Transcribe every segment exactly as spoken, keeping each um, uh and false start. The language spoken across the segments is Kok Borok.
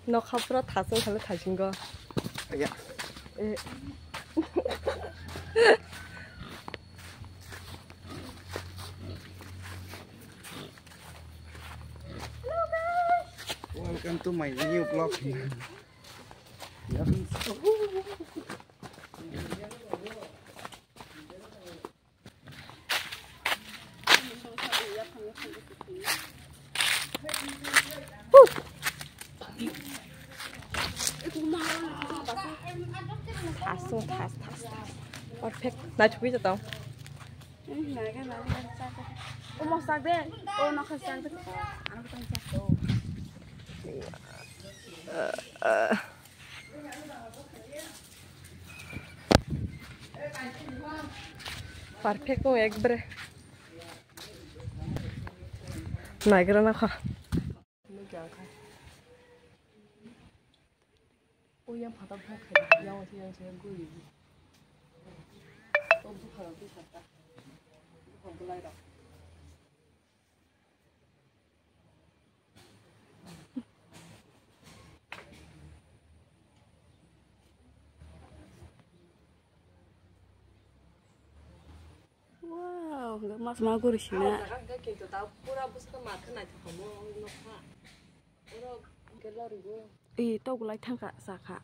Nokha pura thasung khale thaisingo. Aya. Eh. Welcome to my new vlog. Thasung thas thas thas. Perfect. Naithokwi jotong. Omo sak de. O nokha sak de. Ano tang sak do. Perfect wng ekbare. Naigra nakha. Uyang phatok phok khai yang se yang se guri. Tok bupha rok bwsa ta. Bupha bwlai rok. Wow, hwnkhe mas ma guri sina. Kintu ta pura bwswk ma khe naithokhamo nukha. Oro hwnkhe lorigo. Ee, tok lai thangkha, sakha.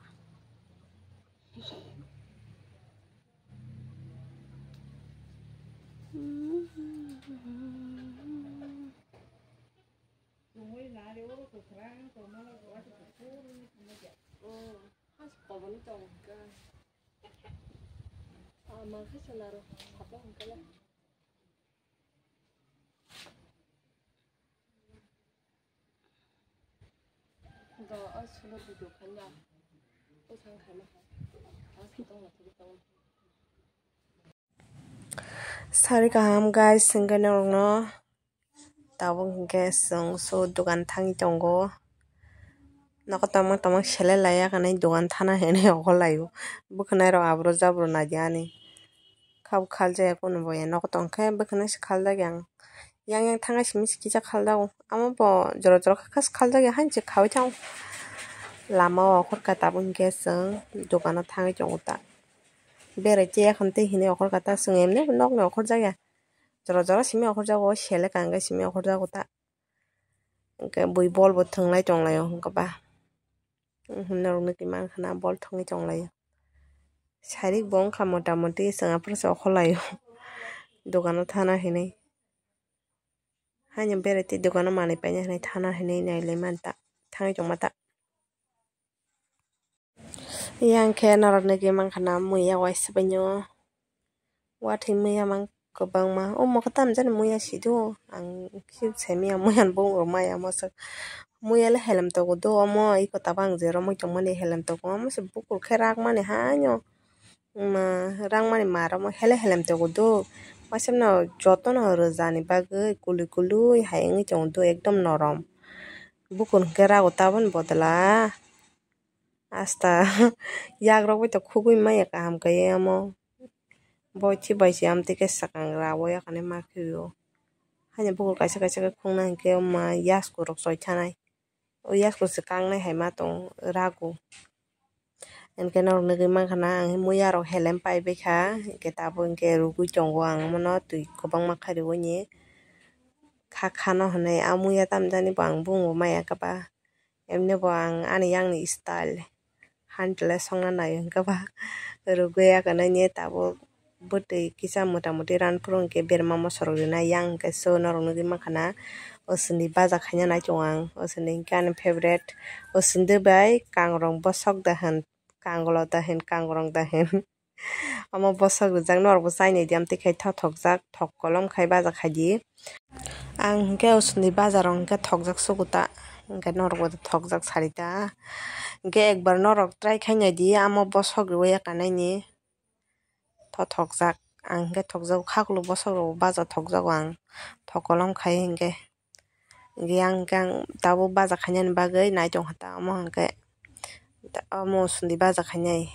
Sari kaham guys, hwnkhe norokno tabuk hwnkhe chwng so dogan thangwi tongo. Nogo tongma tongma selai laiya kanai dogan thana hinwi okhorlaio. Bwkhwnai rok abro jabro naidi ani. Kha bo khaljaya kunu bo ya nogo tongkhe bwkhwnai se khaljak yang. Yang yang thangkhe simi se kisa khaljago. Amo bo jora jora kha se khaljak ya haino se khaui thango. Lama o okhorkha tabuk hwnkhe chwng dogano thangwi tongo ta. Berai che ekhon tei hinwi okhorkha ta chwng emni nokni okhorjak ya. Jora jora simi okhorjago, seleka hwnkhe simi okhorjago ta. Hwnkhe bui bol bo thwnglai tonglaio hwnkhe ba. Norokno twi mankha na bol thwngwi tonglaio. Sarik bo wngkha mota moti chwng aphuru se okhorlaio. Dogano thana hinwi. Haino berai tei dogano manwi paina hinwi thana hinwi nailai manta. Thangwi tongma ta. Yang khe norok nugwi mankha na muya waisa baino. Watwi muya mang kwbangma. O mokhe tamjani muya sido. Ang khe saimanya muya bumung rok maya mosok. Muya le helem togo do omo iko tabang je romwi tongmani helem togo. Omo se bukur khe rakmani haino. Ma rakmani ma rok hele helem togo do. Waisa no jotono rwjani bagwi kului kului hai wngwi tongo do ekdom norom. Bukur hwnkhe rago taboni bodol a. Asta yak rok bai to khugui maya kaham khe omo. Boichi bai se amtwi khe swkang rago yakarwi ma khe o. Haino bukur kaisa kaisa khe khungna hinkhe ma yasku rok choi thanai. O yasku se kangnai hai ma tong rago. Hinkhe norok nugui mankha na ang muya rok helem pai baikha. Hinkhe tabuk hinkhe rugui tongo ang omono twi kwbangma kharwi ni kha khano hinwi a muya tamjani bo ang bumung bo maya khe ba. Emni bo ang ani yang ni style. Handle songna naio hwnkhe ba rugwi akhana ni tabuk bwtwi kisa mota moti rani phuru hwnkhe berma moso rok rinai yang hwnkhe so norok nugwi mankha na o chwngni baja khaina nai tongo ang o chwngni hwnkhe ani favorite o chwngno bai kangrong bosok da hwn kanglo da hwn kangrong da hwn. Omo bosok rijak norokbo chainai di amtwi khai thothokjak thok kolom khai baja khai di. Ang hinkhe o chwngni bazaro hinkhe thokjak sugu ta hinkhe norokbo thokjak sari ta hinkhe ekbar norok try khai nai di amo bosok riwi ya kanai ni thothokjak ang hinkhe thokjago khakluk bosok rokbo baja thokjago ang thok kolom khai hinkhe. Hinkhe ang, hinkhe ang tabuk baja khainani bagwi nai tongkha ta, omo hinkhe omo chwngni baja khainai.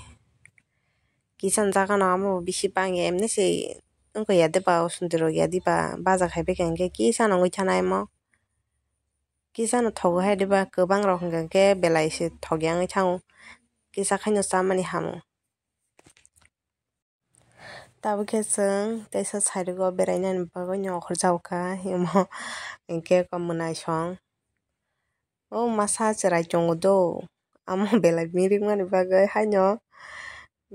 Kisan jagano omo bisi bangya, emni se wngkha ya diba, o sundiro ya diba, baja khai bai kha hwnkhe kisa no wngwi thanai mo. Kisa no thogo hai diba, kwbang rok hwnkha hwnkhe belai se thok ya wngwi thango, kisa khaino chamani hamo. Tabuk khe chwng teisa side o berainani bagwi nokhorjak kha, imo hinkhe mwnaisong. O masa chwrai tongo do, amo belai mirik mani bagwi haino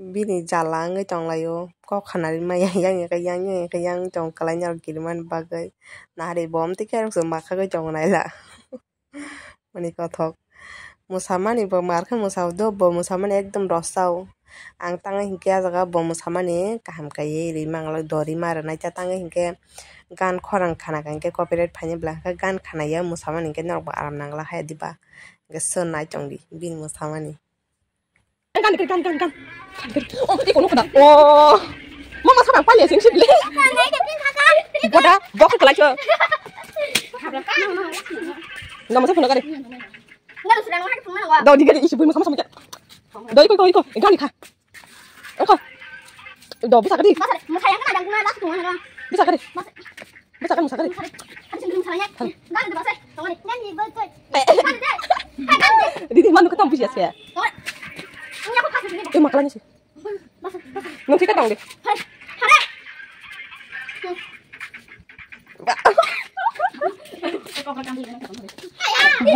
bini jala wngwi tonglaio, kok khanarwi maya yang yang yang yang tong kwlai norok kirimani bagwi. Nahari bo omtwi khe arokse makhagwi tongo naila. Mani kothok. Mwsamani bo mar khe mwsao do, bo mwsamani ekdom rosao. Ang tangwi hinkhe ah jaga bo mwsamani kaham kaiwi ri manglak, do ri ma rwnai ta tangwi hinkhe gan khorang khana kha hinkhe copyright phaini bwla hinkhe gan khanaiya mwsamani hinkhe norokbo aram nangla haya diba. Hinkhe swnai tongdi bini mwsamani. Gan, gan, gan, gan, gan. Oh, iko nukho da. Oh. Mama sabang pali asing sibli. Boda, bok kelacho. Nama sa phone kare. Dau di gari isi bui masa masa mikir. Dau iko, iko, iko. Gan kha. Iko. Dau bisa kadi. Bisa kadi. Bisa kadi, musa kari. Didi, manu ketang bisi aske. Eh, makalanya sih. Nung kita tang deh.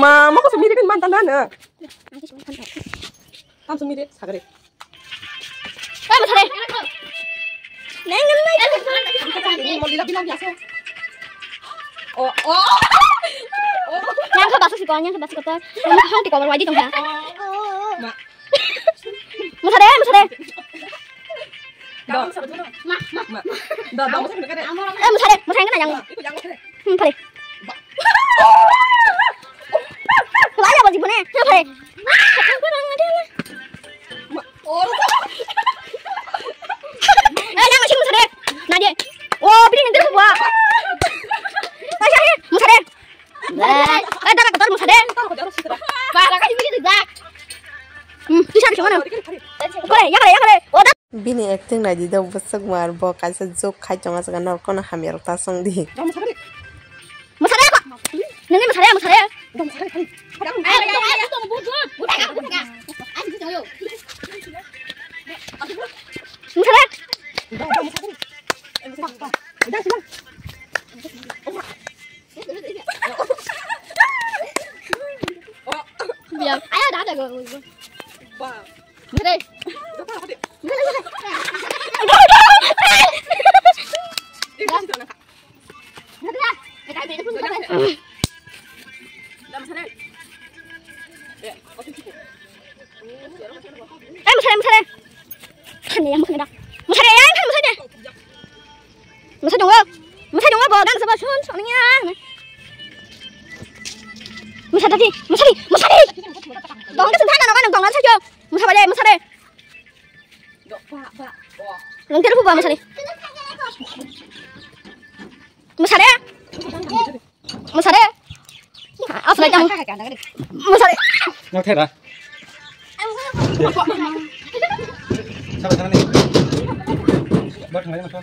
Mama kok sendiri kan mantan dana. Tam sendiri, sagari. Neng, neng, neng. Ini mau lila bilang biasa. Oh, oh. Nyang kha basu siko, nyang kha basu kotor. Nyang kha hang tiko, wadi tong ha. Ma. Musare, musare. Do. Ma, ma, ma. Do, do, musare. Eh, musare, musare kana yang. Itu yang musare. Hmm, pare. Wala ba jibone, ha pare. Eh, nang sing musare. Nadi. Oh, bini nang terus wa. Musare, musare. Eh, dara kotor musare. Ba, raga ini dak. Hmm, tu sari mana? Pare, ya kare, ya kare. Oh, dak. Bini acting naidi do bwswk mar, bo kaisa joke khai tongo, aswk norok no hamya rok ta chwng di. Mwsare ako. Nini mwsare, mwsare. Mwsare. Biang. Ayo, dah, dah, gue, gue. Ba. Dede. Eh, musare, musare. Musare, ya, musare. Musare dong, musare dong, bo, dan sebab sun, soalnya. Musare tadi, musare, musare. Dong, kesentangan apa, dong, musare. Musare, musare. Nang kira buba musare. Musare. Musare. Asal aja. Musare. Nang kira. Sabar, sabar nih. Buat nggak ada masalah.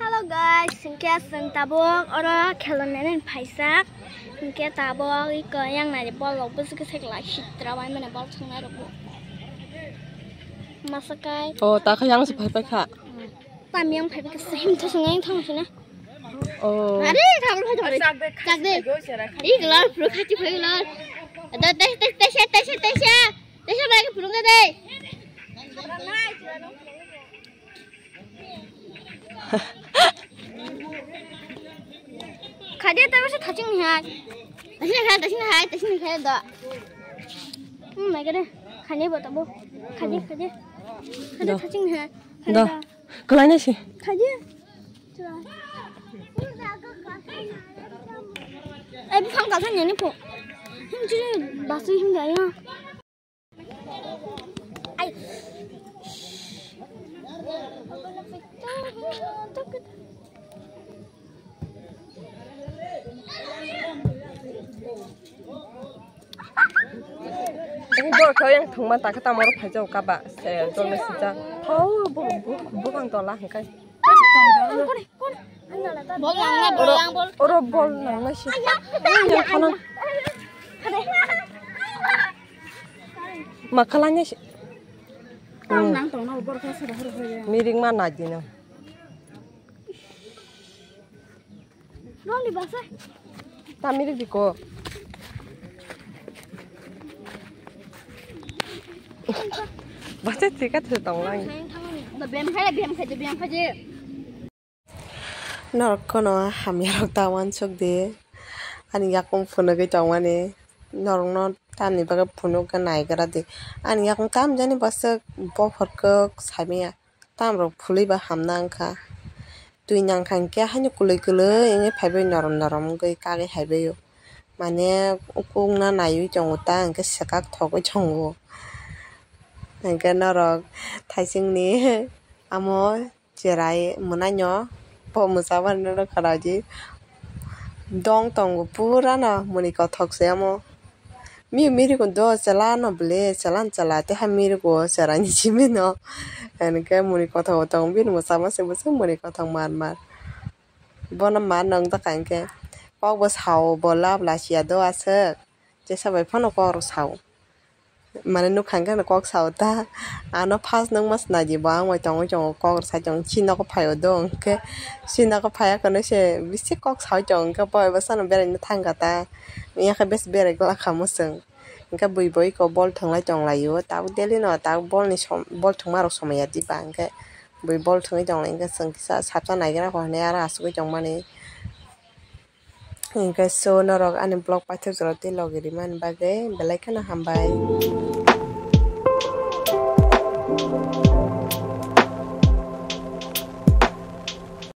Hello guys, hinkhe chwng tabuk oro khelonani phaijak. Hinkhe tabuk iko yang nai bol rok bwswk khe sai kwlai sitra bai mane bol thwngnai rok bo. Masa kai. Oh, ta kha yang se phai phai kha. Tam yang phai phai kha same to swngai thang sina. Oh. Are, tabuk phai thang. Chak de. Ri glar, puro khati phai glar. Da, da, da, da, da, da, da. Teisa bai khe phunukna de. Khade ta bese thaching ni hai. Thaching ni khai, thaching ni khai, thaching ni khai da. Hmm, mai kare. Khani bo tabo. Khaji, khaji. Khani Do. Khaching he. Do. Khani da. Kalai nai si. Khaji. Eh, buphang kalsa nyani po. Him chiri basu him gaya. Ai. Ini dor kau yang thungma tak kata moro phai jauh kaba se jol mesi ja. Thau bu bu bu kang tola hingkai. Bol nang na, bol nang, bol. Oro bol nang na si. Yang khana. Makalanya si. Tang nang tong na bor kha sa bahar kha ya. Miring ma na dino. Noli basa. Tamiri diko. Basa tika tu tong lang. Bem khai, bem khai, bem khai. Norok kono hamya rok ta wansuk di. Ani yakung phunugwi tongmani. Norokno tamni bagwi phunuk naigra di. Ani yakung tam jani bwswk bophor kok samya. Tamrok phulwi ba hamna wngkha. Twi nangkha hinkhe haino kwlwi kwlwi wngwi phaibai norom norom wngwi kagwi haibaio. Mane kukna naiwi tongo ta hinkhe swkak thogwi tongo. Hinkhe norok thaisingni amo cherai mwnaino bo mwchaba nini khwnaidi dong tongo purano mwnwi kothok se omo. Mi miri ko do chwla no bwle chwla no chwla te ha miri ko chwrai ni simi no. Hinkhe mwnwi kothok tong bini mwchama se bwswk mwnwi kothok mar mar. Bono mar nong jakha hinkhe kok bo sao bo lab lasiya do aswk. Jesa bai phano kok rok sao. Mane nukha hinkhe no kok sao ta. Ano first nung mas nai di bo ang bai tongwi tongo kok rok sai tongo. Chini nogo phai o do hinkhe chini nogo phai ya kono se bisi kok sao tongo hinkhe bo bai bwsano beraina thangkha ta. Yakhe besi berai glak kha mwchwng. Hinkhe bui bo iko bol thwnglai tonglaio. Tabuk daily no tabuk bol ni som-, bol thwngma rok somoi ya diba hinkhe bui bol thwngwi tonglai hinkhe chwng kisa sapsa naigra kho hinwi aro asugwi tongmani. Hinkhe so norok ani vlog paithak jora tei logi rimani bagwi belai kheno hambai.